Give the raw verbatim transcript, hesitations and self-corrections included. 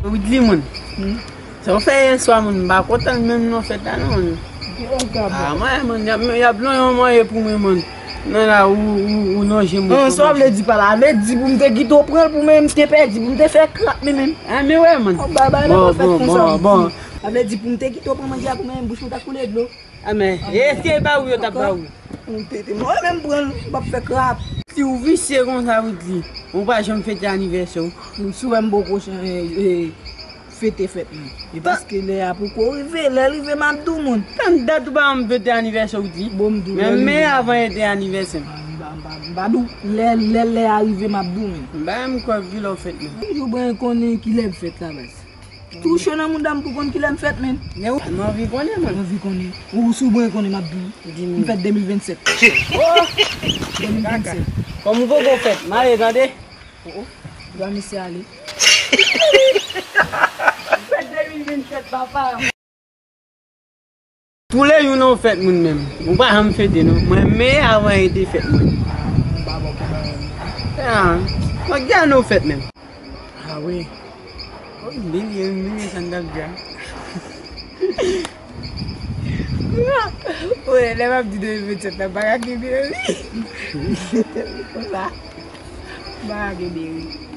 Widly, man. Sa w fè yè swa, man? M pa kontan menm non fèt la non, man. Ah, mwen, man, y ap, y ap lonje yon manje pou mwen, man. Nan la, ou, ou, ou lonje mwen. Non, sa w vle di pa la? Vle di pou m te kite w pran l pou mwen, m te pèdi, pou m te fè krap li menm. Ah, men wè, man. Bon, bay, bay, nan fèt konsa. Bon, bon. Sa vle di pou m te kite w pran manje a pou mwen, bouch mwen ta koule dlo. Ah, men, èske e ba ou yo t ap ba ou? Ou tete mwen menm pran l, m ap fè krap. Si w visye konsa, Widly, ou pa janm fete anivèsè w. Si w wè m poko, eh, fete fèt mwen. E paske lè a poko rive, lè rive m ap di w, moun. Tann dat ou pa janm fete anivèsè w, Widly. Bon, m di w, men, men avan ete anivèsè m. M pa, m pa, m pa di w, lè, lè, lè a rive m ap di w, men. M pa janm kwè kilè w fèt mwen. Toujou byen konnen kilè m fèt la, baz. Touche nan mouda m pou konn kilè m fèt, men. Men ou, m anvi konnen, man. M anvi konnen. Ou si w byen konnen, m ap di w. Di m. M fèt de mil vennsèt. Oh! De mil vennsèt. Kòm ou poko fèt, m ale tande. Oh, oh. Dwa misye ale. M fèt de mil vennsèt, papa. Toulejou nan fèt moun menm. Ou pa janm fete non. Mwen men avan ete fèt mwen. M pa bon pou mwen menm. Ah, mwen gen nan fèt menm. Ah wi. Oh, m bliye, m bliye sa m t ap di a. Wi, lè m ap di de mil vennsèt la, m pa ka kenbe wi. Konsa. M pa ka kenbe wi.